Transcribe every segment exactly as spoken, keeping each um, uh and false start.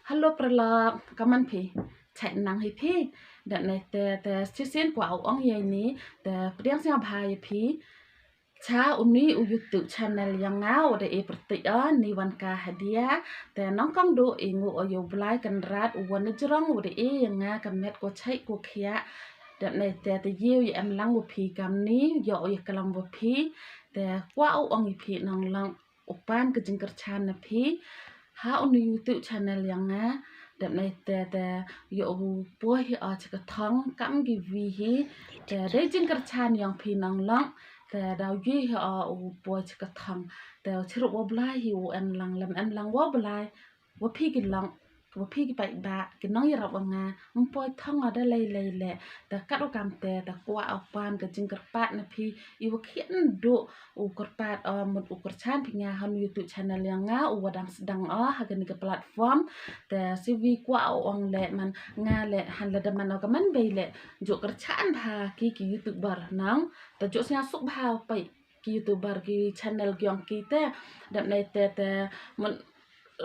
Hello paralok, kumno phi? Chait nang hi phi? Dep nai te te shisien kwah u ong ïa ini, te pdiang sngewbha ïa phi. Cha uni u YouTube channel ïa nga u da e pyrthei o ni wan ka hadia. Te nongkong du i ngu o ïa u Blai Kynrad u wan jrong u da e ïa nga ka met ko chait ko khiah. Dep nai te te ïa u ïa em lang u phi kamni ïa u ïa ka lang u phi. Te kwah u ong ïa phi nang lang u pan ka jingkyrchan na phi ha uni YouTube channel ïa nga. Dep nai te te ïa u poi hi o cha ka thong kam ki vi hi. Te dei jingkyrchan ïa phi nang lang. Te daw ïa hi o u poi cha ka thong. Te chirup wa Blai hi u em lang lem em lang wa Blai. Wa phi ki lang wa phi ki paidbah ki nong ïarap wa nga. Ym poi thong o da lei lei le. Te kat u kam te te kwah u pan ka jingkyrpad na phi. I wa khian du u kyrpad o mut u kyrchan phi nga ha u YouTube channel ïa nga u wa dang sdang o ha kani ka platform. Te siwi kwah u ong le man nga le han la da man o ka man bei le. Ju kyrchan bha ki ki YouTuber nang. Te ju sngewsuk bha u peit ki YouTuber ki channel ki ong ki te. Dep nai te te mut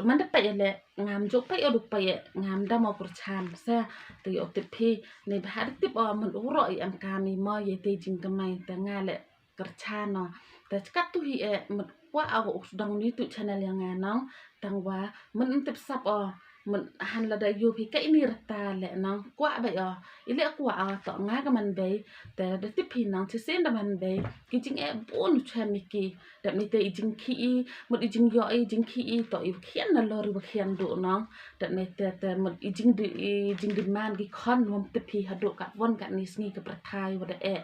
man da peit le ngam ju peit o du peit ngam da mo kyrchan sa. Te ïa u tip phi ni bha da tip o mut u ro i em kam i mo ïa te jingkamai te nga le kyrchan o. Te chkat tu hi e mut kwah o u sdang YouTube channel ïa nga nang. Tang wa mut ym tip sap o mut han la da ïa phi ka ini rta le nang kwah bai o. I le kwah o to nga ka man bei. Te da tip phi nang chisien da man bei ki jing e bun chem i ki. Dep nai te i jing khi i mut i jing ïoh i jing khi i to i khian na lor i wa khian du nang. Dep nai te te mut i jing di i jing di man ki khon wam tip phi ha du kat wan kat ni sngi ka pyrthai wa da e.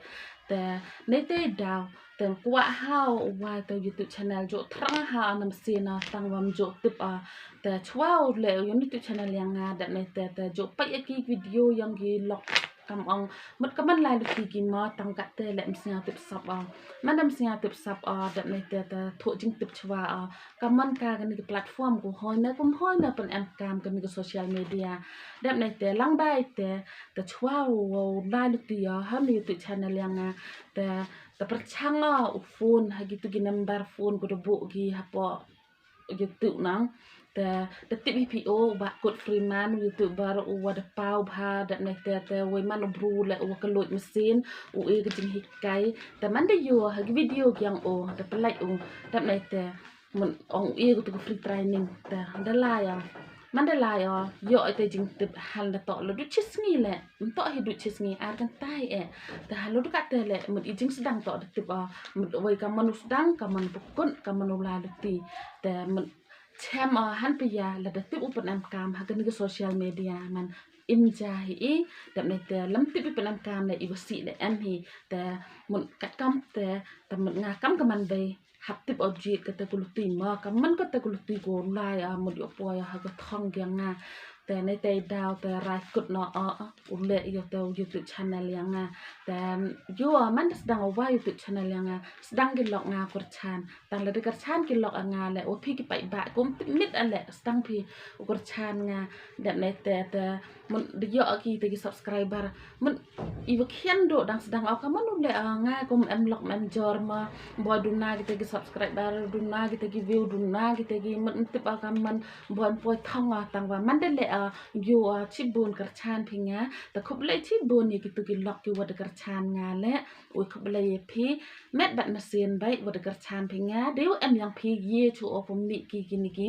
Te nai te daw te kwah ha u wa te YouTube channel ju thrang ha na masi na tang wam ju tip a. Te chwa u le u YouTube channel ïa nga dep nai te te ju peit ïa ki video ïa ki lok kam ong mut ka man lai luti ki ma tang kat te le ym sngew tip sap a. Man da ym sngew tip sap a dep nai te te thoh jingtip chwa a. Ka man ka kani ka platform ku hoi na kum hoi na pyn em kam kani ka social media. Dep nai te lang bai te te chwa u lai luti a ha ni YouTube channel ïa nga. Te te pyrchang a u phone ha ki tu ki number phone ku da buh ki hapoh YouTube nang. Te te tip hi phi o ba kut Freeman u YouTuber u wa da paw bha dep nai te te wei man u bru le u wa ka luit mesin u e ka jinghikai. Te man da ïoh ha ki video ki ong o te pynlait u dep nai te mut ong u e ka tu ka free training te da lai o. Man da lai o ïoh i te jingtip hal da to la du chi sngi le. Ym toh hi du chi sngi ar kynta hi e. Te ha lu du kat te le mut i jingsdang toh da tip o mut wei ka man u sdang ka man u pukun ka man u lai luti. Te mut chem o han pia la da tip u pyn em kam ha kani ka social media man im ja hi i. Dep nai te lam tip i pyn em kam le i wa si le em hi. Te mut kat kam te te mut nga kam ka man bei. Hap tip o jied kata ku luti ma ka man kata ku luti ko lai a mut ïoh poi ha ka thong ïa nga. Te nai te daw te rai kut no o u le ïa te u YouTube channel ïa nga. Te ïoh man da sdang o wa YouTube channel ïa nga sdang ki lok nga kyrchan. Tang la da kyrchan ki lok a nga le o phi ki paidbah kum tip mit a le sdang phi u kyrchan nga. Dep nai te te mut da ïoh ki te ki subscriber mut i wa khian du dang sdang o ka man u le a nga kum em lok em jor ma. Boi duna kita ki subscriber duna kita ki view duna kita ki mut ym tip o ka man boi ym poi thong o tang wa man da le a ïoh o chi bun kyrchan phi nga. Te khublei chi bun ïa ki tu ki lok ki wa da kyrchan nga le. Ui khublei ïa phi met bad masin bai wa da kyrchan phi nga. Dei u em ïa phi ye chu o pum ni ki kini ki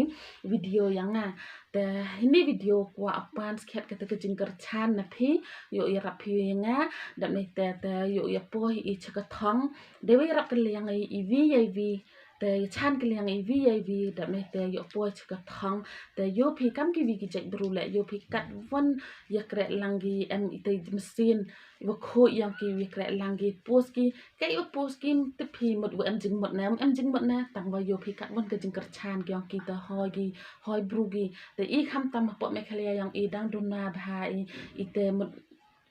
video ïa nga. Te hini video kwah o pan skhet kata ka jingkyrchan na phi. Ïoh ïarap phi ïa nga. Dep nai te te ïoh ïa poi i cha ka thong. Dei wa ïarap ka liang i i vi ïa i vi. Te ïa chan ka liang i vi ïa i vi dep nai te ïoh poi cha ka thong. Te ïoh phi kam ki vi ki jait bru le ïoh phi kat wan ïa kreh lang ki em i te masin. Wa khoi ïa ki ïa kreh lang ki pos ki. Ka i wa pos ki tip phi mut wa em jingmut ne em jingmut ne tang wa ïoh phi kat wan ka jingkyrchan ki ïa ki te hoi ki hoi bru ki. Te i kham tam hapoh Meghalaya ïa i dang duna bha i i te mut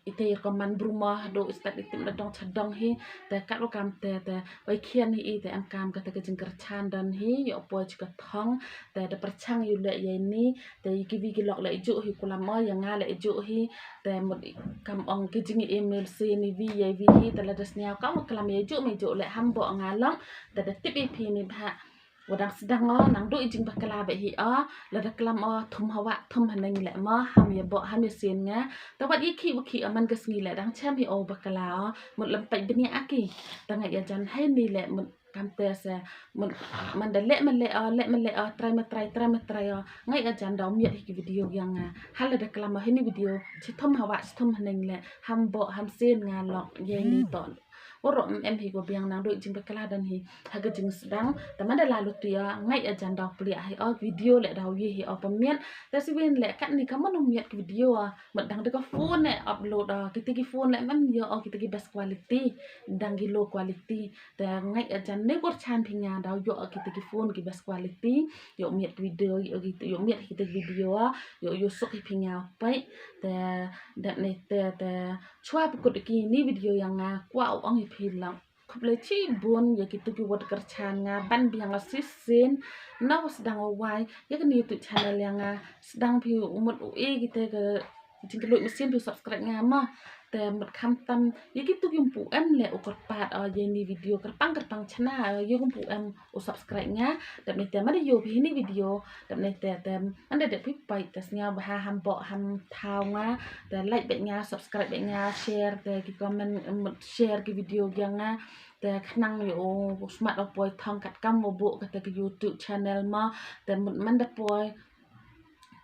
i te ïa ka man bru ma do i stat i tip na dong cha dong hi. Te kat wa kam te te wei khian hi i te em kam kata ka jingkyrchan don hi ïoh poi cha ka thong. Te da pyrchang ïa u le ïa ini te i ki vi ki lok le i ju hi kulam o ïa nga le i ju hi. Te mut kam ong ki jing i email si ni vi ïa vi hi te la da sniaw kam wa klam ïa ju me ju le ham bo nga long. Te da tip i phi ni bha. Wa dang sdang o, nang duh i jingbakla bha hi o, lada klam o, thum ha wah, thum ha neng leh mo, ham ïa boh, ham ïa sien nga. Te wat ïa khih wa khih o, man ka sngi leh dang chem hi o bakla o, mut lem peit bniah a ki. Te nga ïa jan hei ni leh mut kam te se, mut man da leh ma leh o, leh ma leh o, trai ma trai, trai ma trai o. Nga ïa jan daw miat hi ki video ïa nga. Hal lada klam o hei ni video, chi thum ha wah, chi thum ha neng leh, ham boh, ham sien nga lok, ïa ni ton. Waroh em em hi ko biang nang duh jingbakla don hi ha ka jingsdang. Te man da la lut ïa ngai ajan daw plia hi o video leh daw ye hi o pynmiat. Te sibin leh kat ni ka man um miat ki video o, mut dang da ka phone ne upload o, kita ki phone leh em em ïa o kita ki best quality, dang ki low quality. Te ngai ajan ne kor chan phi nga daw ïa o kita ki phone ki best quality. Ïa miat ki video, ïa kita, ïa miat kita ki video o, ïa ïa suk hi phi nga pai. Te dat ne te te Chwa pynkut ïa kini video ïa nga kwah u ong ïa phi lang. Khublei chibun ïa kitu ki wat kyrchan nga ban biang shisien. Na wa sdang u wai ïa kani YouTube channel ïa nga, sdang phi u mut u e kita ka jingkylluid mynsiem phi subscribe nga ma. Te mut khamtam ïa kitu ki ym pu em leh u kyrpad o ïa ni video kyrpang kyrpang chna ïa ki ym pu em u subscribe nga. Dap ni te ma da ïoh phi ni video dap ni te te man da dep phi pait te sngewbha ham boh ham thaw nga. Te like bad nga, subscribe bad nga, share te ki comment, em, share ki video ïa nga. Te khnang ïa u smat u poi thong kat kam u buh kata ki YouTube channel ma. Te mut man da poi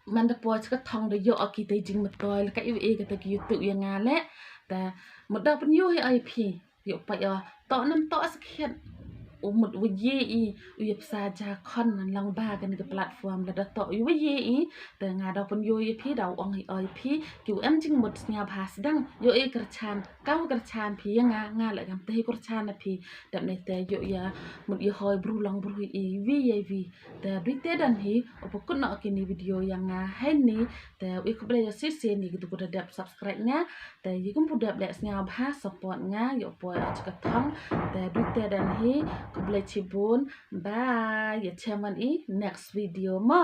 man da poi ka thong da ïoh ki te jingmyntoi la ka ïa kata ki YouTube ïa nga leh. Te mut da pynïoh hi ai phi. Ïoh pait ïa toh nam toh sa khiat. U mut u ye i u ïa psa ja khon lang ba kani ka platform la da toh u ye i. Te nga daw pynïoh ïa phi daw ong hi oi phi ki u em jingmut sngewbha sdang ïoh i kyrchan kam kyrchan phi ïa nga nga leh kam te hi kyrchan na phi. Dap ne te ïoh ïa mut ïa hoi bru long bru i wi ïa wi. Te dui te dan hi u pykut noh kini video ïa nga hei ni. Te u khublei ïa shisien ïa kitu ku da dep subscribe nga. Te ïa kum pu dep leh sngewbha support nga ïa u poi ïa ka thong. Te dui te dan hi khublei chibun. Bye ïa chem wan i next video mo.